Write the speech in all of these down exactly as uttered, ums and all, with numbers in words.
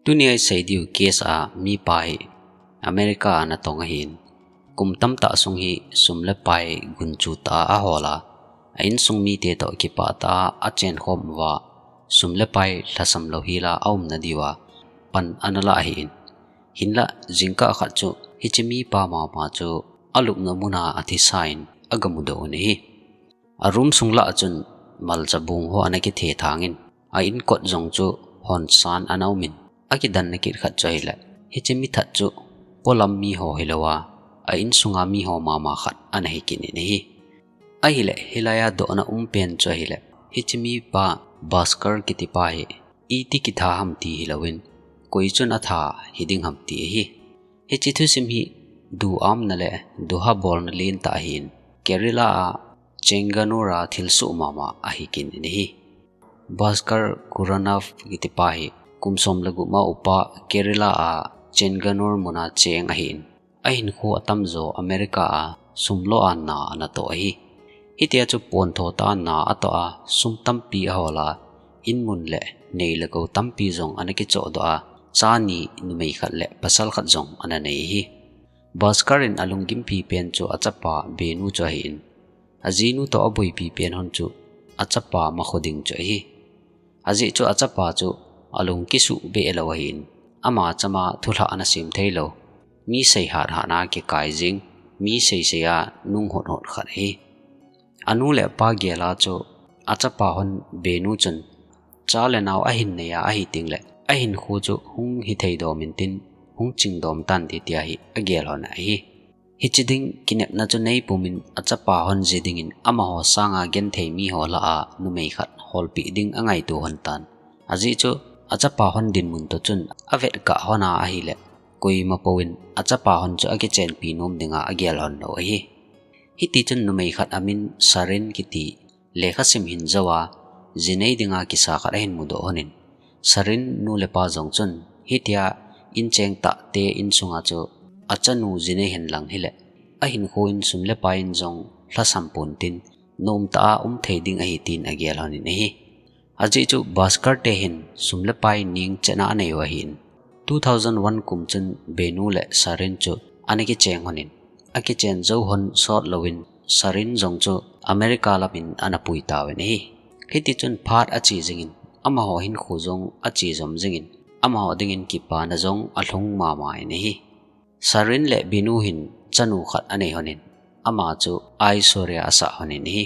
Tuni a isei diu case a mipa hi America a ana tong ahin. Kum tamtah sung hi sum le pai gunchu tah a ahol a, a insung mite toh kipah tah a achenkhom uva, sum le pai lhasam louhel a aumna diuva pan ana la ahin. Hinlah jingkah khat chu hiche mipa mama chu alupna mun a athisa in agamudoh un ahi. A room sung lah a chun malcha bung ho ana kithethang in, a inkot jong chu honsan ana um in, akidanna kit khat chu ahileh, hiche mithat chu polam miho hilou a, a insunga miho mama khat ana hi kit in ahi. Ahileh, hilai a dohna um pen chu ahileh, hiche mipa Bhaskar kitipa hi iti kitha ham ti hilouvin, koi chun atha hiding ham ti ahi. Hiche thusim hi duhamna le duha bolna lentah ahin, Kerala a Chenganur a thilsoh mama ahi kit in ahi. Bhaskar Kuranath kitipa hi kum som le gup ma upa Kerala a Chenganur mun a cheng ahin, ahinkho atamjo America a sum lo anna ana toh ahi. Hitia chu pontho tah a na atoh a, sum tampi ahol a, inmun le nei le gou tampi jong ana kichohdoh a, cha ni numei khat le pasal khat jong ana nei ahi. Bhaskar in alunggimpi pen chu achapa Benu chu ahin, ajinu toh aboipi pen hon chu achapa Makhuding chu ahi. Ajeh chu achapa chu alung kisuh behlou ahin, ama chama thulha ana sem theilou, mi seihat hat na kikai jing, mi seisei a nung hot hot khat ahi. Anu le apa gel a chu achapa hon Benu chun, cha le nao ahin nei a ahi tengleh, ahinkho chu hung hithei dom intin, hung chingdom tante tia hi agel hon ahi. Hiche ding kinepna chu neipum in achapa hon ji dingin amaho sanga genthei miho lah a numei khat holpeh ding angaito hon tan. Ajeh chu achapa hon dinmun toh chun avetkah hon a ahileh, koima pouvin achapa hon chu akichenpi nom dinga agel hon lou ahi. Hiti chun numei khat amin Sarin kiti lekha sim hin jou a, jinei dinga kisa khat ahin mudoh hon in, Sarin nu le pa jong chun hitia incheng tah te insunga chu achanu jinei hen lang hileh, ahinkho in sum le pai in jong lhasam pontin, nomtah a um thei ding ahi tin agel hon in ahi. Ajeh chu Bhaskar te hin sum le pai neng cheh a anei u ahin, two thousand one kum chun Benu le Sarin chu ana kicheng hon in, akichen jou hon sot louvin Sarin jong chu America lam in ana pui tauvin ahi. Hiti chun phat ache jingin, amaho hinkho jong ache jom jingin, amaho dingin kipana jong alhung mama in ahi. Sarin le Benu hin chanu khat anei hon in, ama chu Aishwarya asah hon in ahi.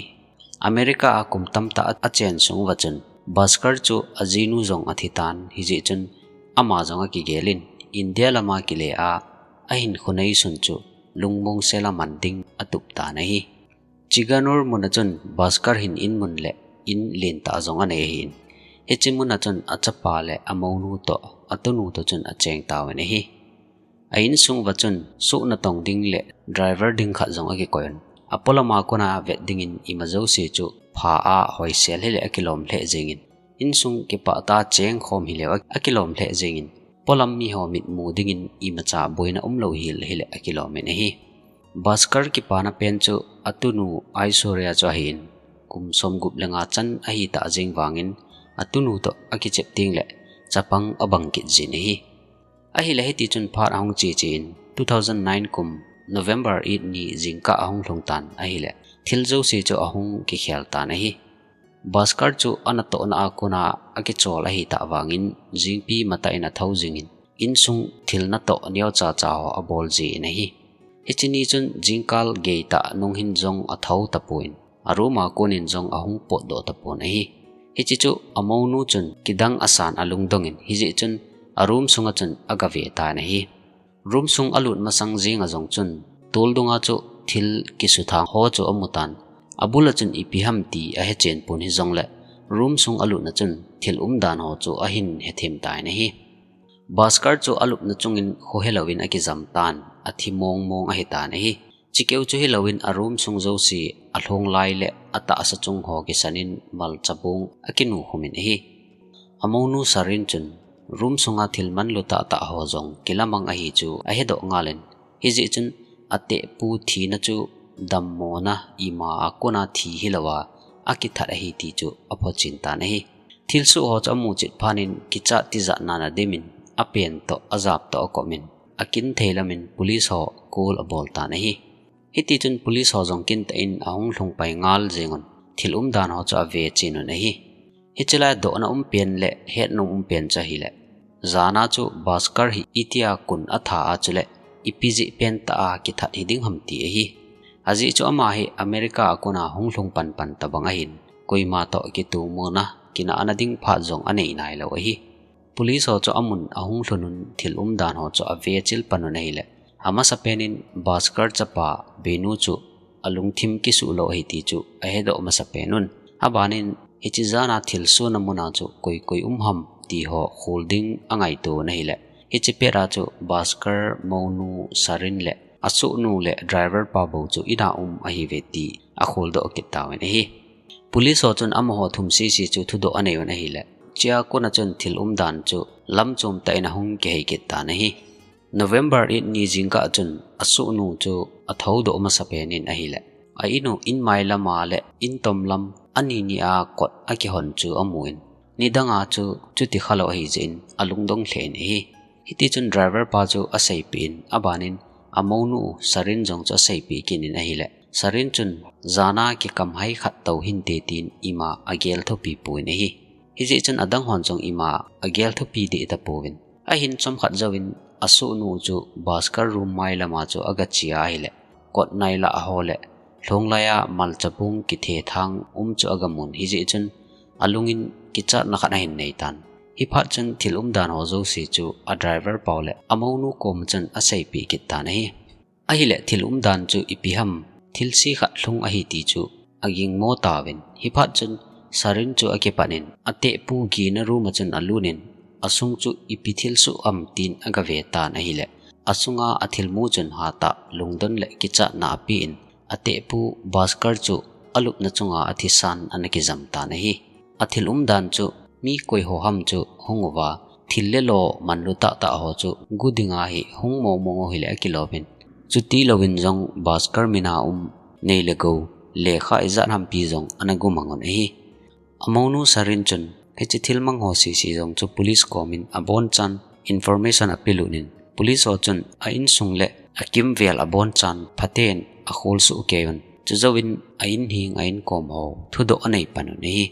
America a kum tamtah a, achen sung uva chun, Bhaskar chu ajinu jong athi tan, hijeh chun ama jong akigel in, India lama kile a, ahinkho neisun chu lungmong sel a man ding atup tan ahi. Chenganur mun a chun Bhaskar hin inmun le in lentah jong anei ahin. Hiche mun a chun achapa le amounu toh, atunu toh chun acheng tauvin ahi. A insung uva chun, soh natong ding le driver ding khat jong akikoi un. Apolam a kona vet dingin ima jouse chu pha a hoisel hileh akilom lheh jengin, insung kipah tah a chengkhom hileh a, akilom lheh jengin, polam miho mitmu dingin imacha boina umlou hel hileh akilom in ahi. Bhaskar kipana pen chu atunu Aishwarya chu ahin, kum som gup le nga chan ahitah jeng vangin, atunu toh akichep tengleh chapang abang kit jin ahi. Ahileh hiti chun phat ahung che che in, two thousand nine kum November eight ni jingkah ahung lhung tan ahileh, thil jouse chu ahung kikhel tan ahi. Bhaskar chu anatohna a kona akichol ahitah vangin, jingpi matah in athou jingin, insung thil natoh neocha cha ho abol jin ahi. Hiche ni chun jingkal geitah nung hin jong athou tapon, a room a konin jong ahung potdoh tapon ahi. Hiche chu amounu chun kidang asan alungdong in, hijeh chun a room sunga chun agave tan ahi. Room sung alut masang jenga jong chun, toldunga chu thil kisuthang ho chu amu tan. Abul a chun ipi ham ti ahechen pon hijongleh, room sung alutna chun thil umdan ho chu ahin hethem tan ahi. Bhaskar chu alupna chungin khohelouvin akijam tan, athi mong mong ahitan ahi. Chikeu chu hilouvin a room sung jouse alhong lai le atahsa chung ho kisan in malcha bung akinu khum in ahi. Amounu Sarin chun room sunga thil manlu tahtah ho jong kilamang ahi chu ahedoh ngal in, hijeh chun atehpu thina chu dammona ima a kona thi hilouva akithat ahi ti chu aphochin tan ahi. Thilsoh ho chu amuchet phat in kichat tijat nan adim in, apen toh, ajap toh akom in, akin thei lam in police ho call abol tan ahi. Hiti chun police ho jong kin tah in ahung lhung pai ngal jeng un, thil umdan ho chu ave chen un ahi. Hiche lai dohna um pen le hetnom um pen chu ahile, jan a chu Bhaskar hi itia kun atha a chule, ipi jeh pen tah a kithat hiding ham ti ahi. Ajeh chu ama hi America a kon a hung lhung panpan tabang ahin, koima toh kitomona, kinahna ding phat jong anei nailou ahi. Police ho chu amun ahung lhun un thil umdan ho chu ave chil pan un ahile, amasapen in Bhaskar chapa Benu chu alungthim kisuh lou ahi ti chu ahedoh masapen un. Abanin hiche jan a thilsohna mun a chu koi koi um ham ti ho khol ding angaito un ahile, hiche pet a chu Bhaskar mounu Sarin le asohnu le driver pa bou chu in a um ahiuve ti akholdoh kit tauvin ahi. Police ho chun amaho thum sese chu thudoh anei un ahile, hichea kon a chun thil umdan chu lamchom tah in ahung kihei kit tan ahi. November eight ni jingkah chun asohnu chu athoudoh masapen in ahile, a in u in mai lam a le in tom lam ani ni a kot akihon chu amun, nidang a chu chuti khalou ahi jeh in alungdong lheh in ahi. Hiti chun driver pa chu aseipeh in, abanin amounu Sarin jong chu aseipeh kit in ahile, Sarin chun jan a kikam hai khat tou hinte tin ima agel thupi pon ahi. Hijeh chun adang hon jong ima agel thupi deh tapouvin. Ahin chomkhat jouvin asohnu chu Bhaskar room mai lam a chu agache a ahile, kot nailah ho le lhonglai a malcha bung kithethang um chu agamun, hijeh chun alungin kichatna khat ahin nei tan. Hiphat chun thil umdan ho jouse chu a driver pau le amounu kom chun aseipeh kit tan ahi. Ahile thil umdan chu ipi ham, thilse khat lhung ahi ti chu agingmo tauvin. Hiphat chun Sarin chu akipan in, atehpu Gina room a chun alut in, asung chu ipi thilsoh ham tin agave tan ahile, asunga athilmu chun hatah lungdon le kichatna apen, atehpu Bhaskar chu alupna chunga athisan ana kijam tan ahi. Athil umdan chu mi koi ho ham chu hung uva, thil le lo manlu tahtah ho chu gu dinga hi hung mongmong u hile akilom in. Chuti louvin jong Bhaskar min a um nei le gou, lekha ijat hampi jong ana gu mang un ahi. Amounu Sarin chun hiche thil mang ho sese jong chu police kom in abonchan information apelut in, police ho chun a insung le akimvel abonchan phaten akholsuh kei un. Chujouvin a inheng a inkom ho thudoh anei pan un ahi.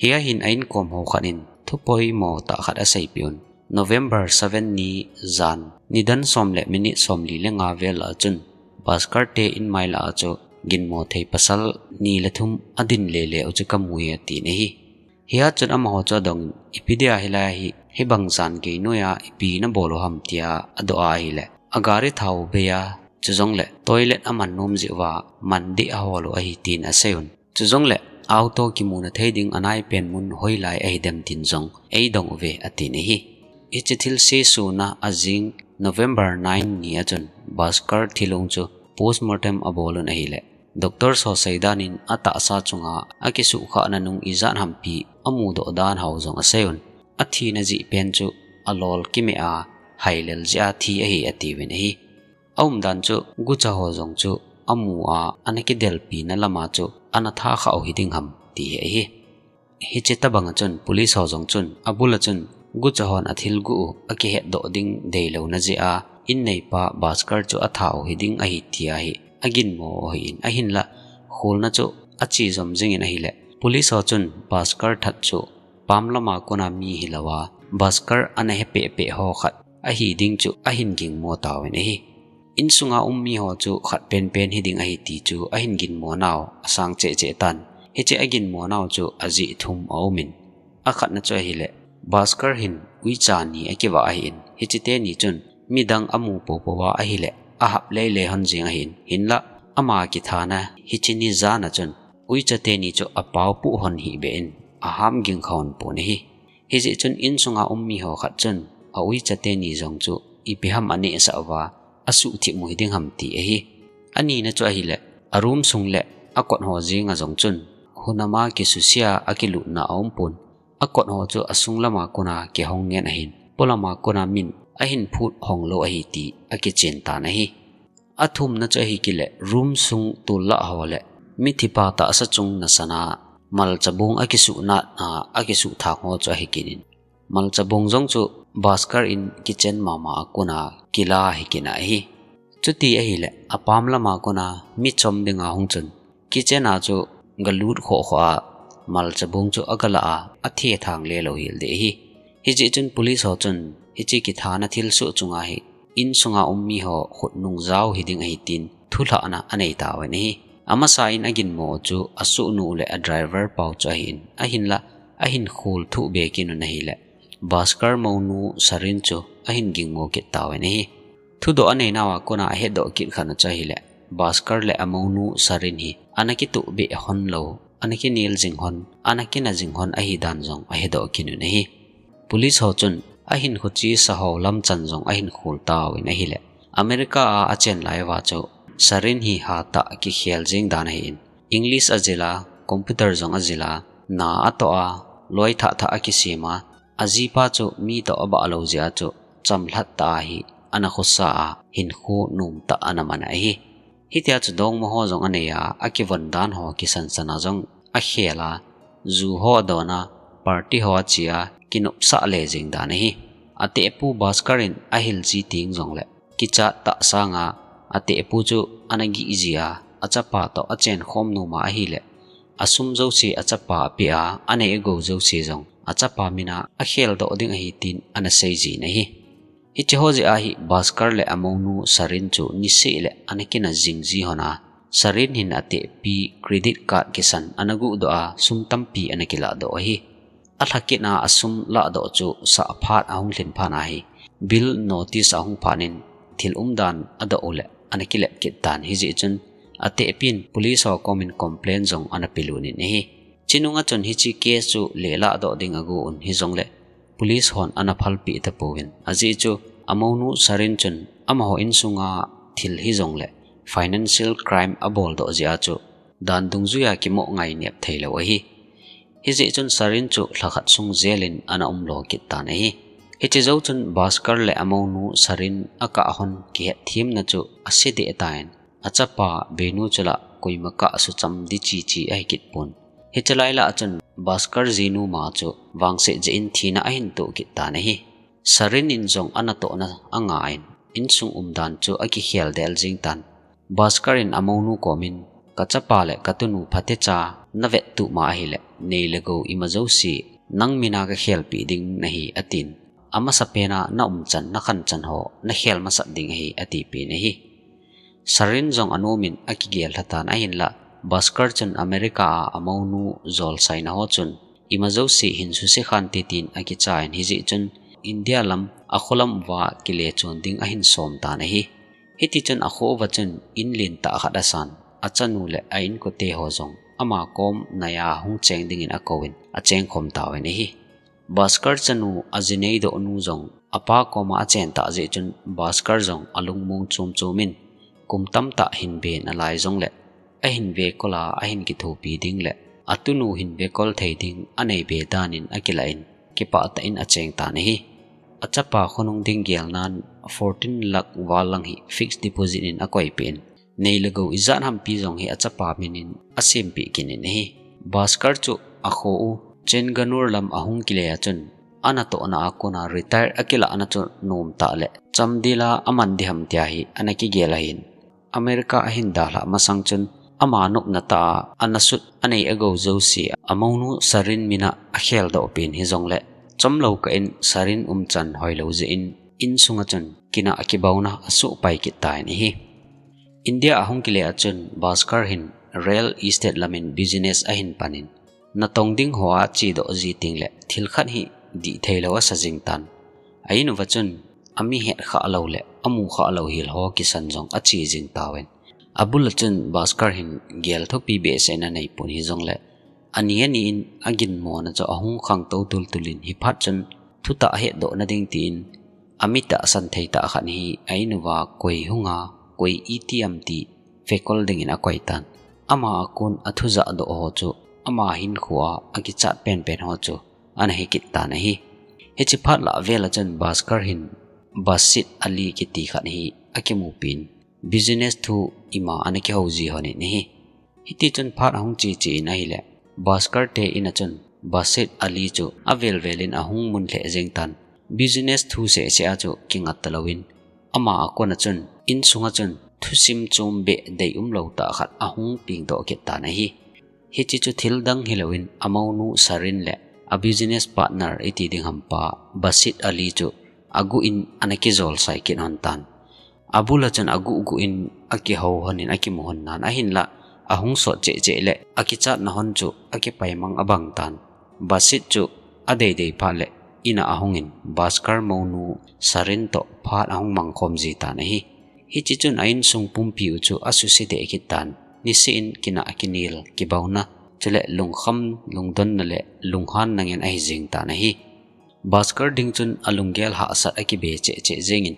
Hia hin a inkom ho khat in thu poimo tah khat aseipeh un. November seven ni jan, nidan som le minute somli le nga vel a chun Bhaskar te in mai lah a chu ginmo thei pasal ni le thum adin lele u chu kamu e atin ahi. Hia chun amaho chu adong in, ipi dia hilai hi, hibang jan gei noiya ipi nabol u ham tia adoh a ahile, agari thao bei a, chujongle toilet aman nom jeh uva man deh ahol u ahi tin asei un. Chujongle auto kimuna thei ding anaipen mun hoilai ahidem tin jong eidong uve atin ahi. Hiche thilse suna ajing November nine ni a chun Bhaskar thilong chu postmortem abol un ahile, doctor ho seidan in atahsa chunga akisuhkhahna nung ijat hampi amudoh dan ho jong asei un. Athina jeh pen chu alol kimeh a, hailel jeh a thi ahi atiuvin ahi. Aumdan chu gucha ho jong chu amu a, ana kidelpina lama chu ana tha khah u hiding ham ti hi ahi. Hiche tobang a chun police ho jong chun abul a chun gucha hon athil gu u akihetdoh ding deilouna jeh a, in neipa Bhaskar chu atha u hiding ahi tia hi aginmo u ahin, ahinla kholna chu ache jom jingin ahile, police ho chun Bhaskar that chu pam lama kona mi hilouva, Bhaskar ana hepehpeh ho khat ahi ding chu ahin ginmo tauvin ahi. Insunga um mi ho chu khat penpen hiding ahi ti chu ahin ginmo nau asang chehcheh tan. Hiche aginmo nau chu ajeh thum aumin, akhatna chu ahile, Bhaskar hin uicha ni akivah ahin, hiche teni chun midang amu poupou va ahile ahap leilei hon jeng ahin, hinla ama kithana hiche ni jan a chun uicha teni chu apaopuh hon hihbeh in aham gingkha hon pon ahi. Hijeh chun insunga um mi ho khat chun auicha teni jong chu ipi ham anehsah uva asuhthip u hiding ham ti ahi. Anina chu ahile, aroom sung le akot ho jenga jong chun hunama kisuse a akilutna aumpon, akot ho chu asung lama kona kihong ngen ahin, polama kona min ahin phut honglou ahi ti akichen tan ahi. Athumna chu ahi kit le, room sung tol lah ho le mithipa tahsa chung nasana malcha bung akisuh nat a akisuh thang ho chu ahi kit in, malcha bung jong chu Bhaskar in kitchen mama a kona kila hi kina ahi. Chuti ahile, apam lama kona mi chom dinga hung chun, kitchen a chu galut khoh khoh a, malcha bung chu agala a, athethang lelou hel ding ahi. Hijeh chun police ho chun, hiche kithana thilsoh chunga hi, insunga um mi ho khutnung jao hiding ahi tin, thulhahna anei tauvin ahi. Amasa in aginmo chu, asohnu le a driver pau chu ahin, ahinla, ahin khol thuh be kit un ahile, Bhaskar mounu Sarin chu ahin ginmo kit tauvin ahi. Thudoh aneinauva kona ahedoh kit khat u chu ahile, Bhaskar le amounu Sarin hi ana kituh be hon lou, ana kinel jing hon, ana kina jing hon ahi dan jong ahedoh kit un ahi. Police ho chun ahinkho chesa ho lamchan jong ahin khol tauvin ahile, America a achen lai uva chu Sarin hi hatah kikhel jing dan ahin, English ajil a, computer jong ajil a, na atoh a, loi thah thah akisem a, ajipa chu mi toh abah lou jeh a chu, chamlhat tah a hi, ana khosa a, hinkho nomtah ana man ahi. Hitia chu dongma ho jong anei a, akivon dan ho kisan san a jong akhel a, ju ho adon a, party ho ache a, kinopsah le jing dan ahi. Atehpu Bhaskar in ahil ji teng jongle, kichat tah sanga, atehpu chu ana gih ji a, achapa toh achen khom nom a ahile, asum jouse achapa apeh a, anei agou jouse jong, achapa mina akhel doh ding ahi tin ana sei jin ahi. Hiche ho jeh a hi Bhaskar le amounu Sarin chu niseh le ana kina jing ji hon a, Sarin hin atehpi credit card kisan ana guhdoh a, sum tampi ana kilah doh ahi. Alha kit a asum lahdoh chu sah phat ahung lhin phat ahi. Bill notice ahung phat in thil umdan adoh u le ana kilep kit tan hijeh chun atehpin police ho komin complaint jong ana pelut in ahi. Chinunga chun hiche case chu lelahdoh ding agu un hijongle police hon ana phalpeh tapouvin. Ajeh chu amounu Sarin chun amaho insunga thil hijongle financial crime aboldoh jeh a chu dan dungjuia kimoh ngai nep theilou ahi. Hijeh chun Sarin chu lhakhat sung jail in ana umlo kit tan ahi. Hiche jou chun Bhaskar le amounu Sarin akah hon kihetthem na chu ase deh tan. Achapa Benu chu la koima kah sucham di chichi ahi kit pon. Hiche lai lah chun Bhaskar jinu ma chu vangset jeh in thina ahin toh kit tan ahi. Sarin in jong anatohna anga in insung umdan chu akikhel del jing tan. Bhaskar in amounu komin, kachapa le katunu phatecha navettup ma ahile, nei le gou ima jouse, nang mina kakhelpeh ding nahi atin. Amasapen a naumchan, nakhanchan ho, nakhel masat ding ahi, atipeh in ahi. Sarin jong anomin akigel lha tan ahinla, Bhaskar chun America a amounu jolsaina ho chun, ima jouse hin suse khante tin akicha in hijeh chun, India lam akholam uva kile chon ding ahin som tan ahi. Hitichun akho uva chun in lentah khat asan, achanu le a inkote ho jong ama kom naiya hung cheng dingin akouvin achengkhom tauvin ahi. Bhaskar chanu ajinei dohnu jong apa koma achen tah jeh chun Bhaskar jong alungmong chom chom in kum tamtah hin be nalai jongle ahin vekol a ahin kithopi ding le atunu hin vekol thei ding anei be dan in akilah in kipah tah in acheng tan ahi. Achapa khonung ding gelnan fourteen lakh val lang hi fixed deposit in akoipeh in, nei le gou ijat hampi jong hi achapa min in asempeh kit in ahi. Bhaskar chu akho u Chenganur lam ahung kile a chun, anatohna a kona retire akilahna chu nomtah le chamdel a aman diham tia hi ana kigel ahin. America ahin dalhah masang chun ama nopna tah a anasut anei agou jouse amounu Sarin mina akheldoh pen hijongle, chomlou kah in Sarin umchan hoilou jeh in insunga chun kinah kibauna asohpai kit tan ahi. India ahung kile a chun Bhaskar hin real estate lamin business ahin panin, natong ding hoa chedoh ji tengle thil khat hi dih theilou asa jing tan. A in uva chun ami hetkhah lou le amukhah lou hel ho kisan jong ache jing tauvin. Abul a chun Bhaskar hin gel thupi behseh in anei pon hijongle, ani ani in aginmona chu ahung khangtou tultul in hiphat chun thutah hetdohna ding tin, ami tahsan thei tah khat hi a in uva koi hunga, koi iti am ti vekol dingin akoi tan. Ama a kon athujahdoh ho chu ama hinkhoa akichat penpen ho chu ana hikit tan ahi. Hiche phat lah vel a chun Bhaskar hin Basit Ali kiti khat hi akimupin, business thu ima ana kihouji lhonin ahi. Hitichun phat ahung che che in ahile, Bhaskar te in a chun Basit Ali chu avel vel in ahung mun lheh jeng tan. Business thu seh seh a chu kingat ta louvin, ama a kona chun, insunga chun thusim chom beh deium lou tah khat ahung pengdoh kit tan ahi. Hiche chu thil dang hilouvin, amounu Sarin le a business partner iti ding hampa Basit Ali chu aguh in ana kijolsai kit lhon tan. Abul a chun aguh guh in akihou lhon in akimu lhon nan ahinlah, ahung sot cheh cheh le akichatna lhon chu akipaimang abang tan. Basit chu adeidei phat le in a ahungin Bhaskar mounu Sarin toh phat ahung mangkhom ji tan ahi. Hiche chun a insung pumpi u chu asuse deh kit tan. Niseh in kinah kinel, kibauna, chule lungkham, lungdonna le lunghanna ngen ahi jeng tan ahi. Bhaskar ding chun alunggel hahsat akibe cheh cheh jengin,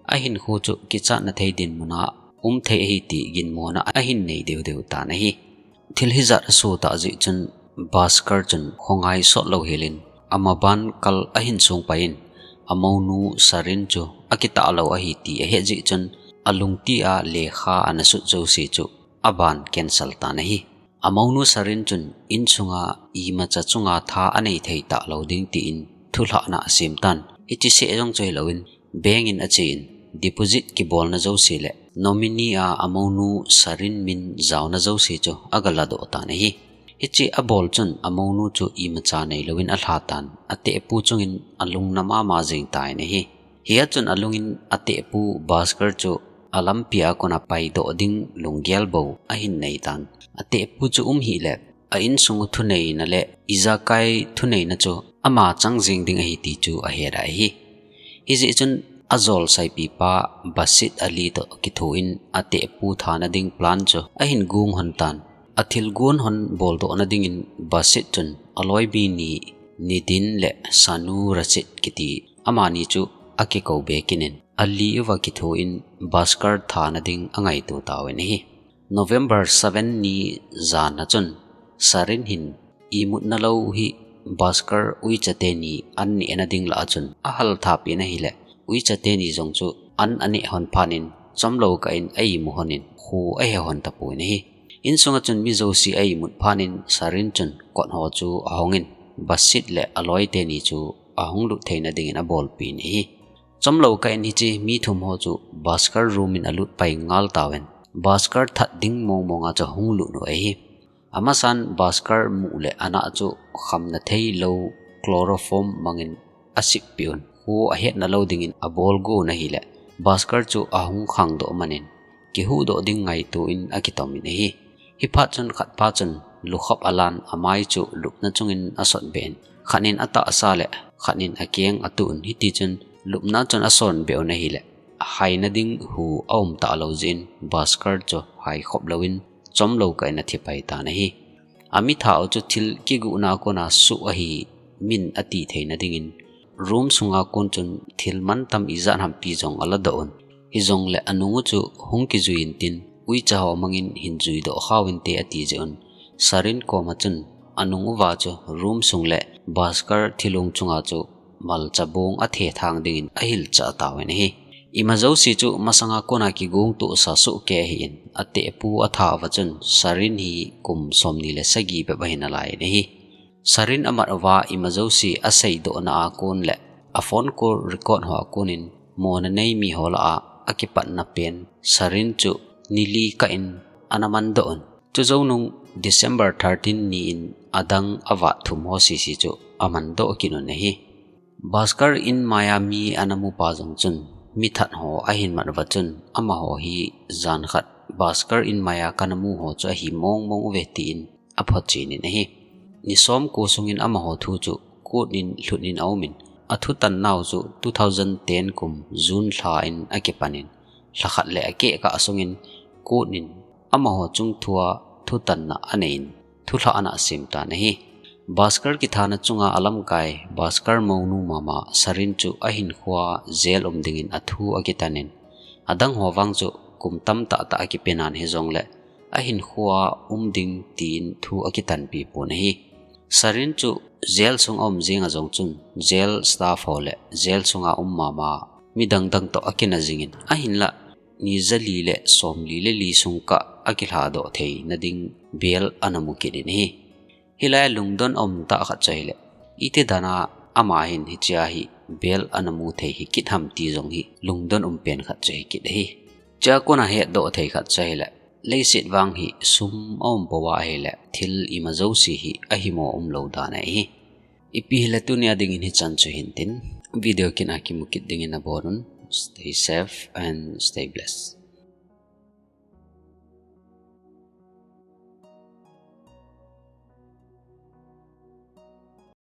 ahinkho chu kichatna thei dinmun a um thei ahi ti ginmona ahin nei deu deu tan ahi. Thil hijat aso tah jeh chun Bhaskar chun khongai sot lou helin, amaban kal ahin song pai in, amounu Sarin chu akitah lou ahi ti ahet jeh chun, alungti a lekha ana sut jouse chu aban cancel tan ahi. Amounu Sarin chun insunga imacha chunga tha anei thei talou ding tin thulhahna asem tan. Hiche seh jong chu hilouvin, bank in achen, deposit kibolna jouse le nominee a amounu Sarin min jaona jouse chu agaladoh tan ahi. Hiche abol chun amounu chu imacha neilouvin alha tan, atehpu chungin alung namama jeng tan ahi. Hia chun alungin atehpu Bhaskar chu alampi a kona paidoh ding lunggel bou ahin nei tan. Atehpu chu um hih le, a insung thuneina le ijakai thuneina chu ama chang jeng ding ahi ti chu ahet ahi. Hijeh chun ajolsaipi pa Basit Ali toh kithoin atehpu thana ding plan chu ahin gong lhon tan. Athilgon lhon boldohna dingin Basit chun aloibi ni Nidin le Sanu Rashid kiti amani chu akikou be kit in, Ali uva kithoin Bhaskar thana ding angaito tauvin ahi. November seven ni jan a chun Sarin hin imutna lou hi Bhaskar uicha teni an nehna ding lah a chun ahal thapeh in ahile, uicha teni jong chu an aneh lhon phat in chomlou kah in a imu lhon in kho ahe lhon tapon ahi. Insunga chun mi jouse a imut phat in Sarin chun kot ho chu ahongin, Basit le aloi teni chu ahung lut theina dingin abolpeh in ahi. Chomlou kah in hiche mi thum ho chu Bhaskar room in alut pai ngal tauvin, Bhaskar that ding mong mong a chu ahung lut u ahi. Amasan Bhaskar mu le ana chu khamna thei lou chloroform mangin asip peh un, kho ahetna lou dingin abol go un ahile, Bhaskar chu ahung khangdoh manin, kihuhdoh ding ngaito in akitom in ahi. Hiphat chun khatpa chun lukhop alan amai chu lupna chungin asotbeh in, khat in atahsa le khat in akeng atuh un, hitichun lupna chun asonbeh un ahile, haina ding hu aum talou jeh in Bhaskar chu haikhop louvin chomlou kah in athipai tan ahi. Amitha u chu thil kiguhna a kona suh ahi min ati theina dingin, room sunga kon chun thil mantam ijat hampi jong aladoh un. Hijongle anung u chu hung kijui intin, uicha ho mangin hin juidoh khao inte ati jeh un, Sarin koma chun anung uva chu room sung le Bhaskar thilong chunga chu malcha bong athethang dingin ahilchah tauvin ahi. Ima jouse chu masanga kona kigongtohsa sohkei ahin, atehpu atha uva chun Sarin hi kum somni le sagi bep ahin alai in ahi. Sarin amat uva ima jouse aseidohna a kon le a phone call record ho a konin mona nei mi ho lah a akipatna pen Sarin chu ni li kah in ana mandoh un. Chujounung December thirteen ni in adang avat thum ho sese chu amandoh kit un ahi. Bhaskar in maiya mi ana mupa jong chun mithat ho ahin mat uva chun amaho hi jan khat Bhaskar in maiya kana mu ho chu ahi mong mong uve tin aphotchen in ahi. Ni somko sungin amaho thu chu court in lhut in aumin, athutan nau chu two thousand ten kum June lha in akipan in, lhakhat le akehkah sungin court in amaho chungthua thutanna anei in, thulhahna asem tan ahi. Bhaskar kithana chunga alamkai Bhaskar mounu mama Sarin chu ahinkhoa jail um dingin athu akitan in, adang ho vang chu kum tamtah tah akipe nan hijongle ahinkhoa um ding tin thu akitanpi pon ahi. Sarin chu jail sung aum jenga jong chun jail staff ho le jail sunga um mama midang dang toh akina jingin, ahinlah ni jali le somli le li sung kah akilhadoh theina ding bail ana mu kit in ahi. Hilai a lungdon aum tah khat chu ahile, iti dana ama hin hichea hi bel ana mu thei hi kit ham ti jong hi lungdon um pen khat chu hi kit ahi. Chua kona hetdoh thei khat chu ahile, leiset vang hi sum aum pouva ahile, thil ima jouse hi ahimo umlou dan ahi. Ipi hile tunia dingin hichan chu hintin, video kit a kimu kit dingin abonun, stay safe and stay blessed.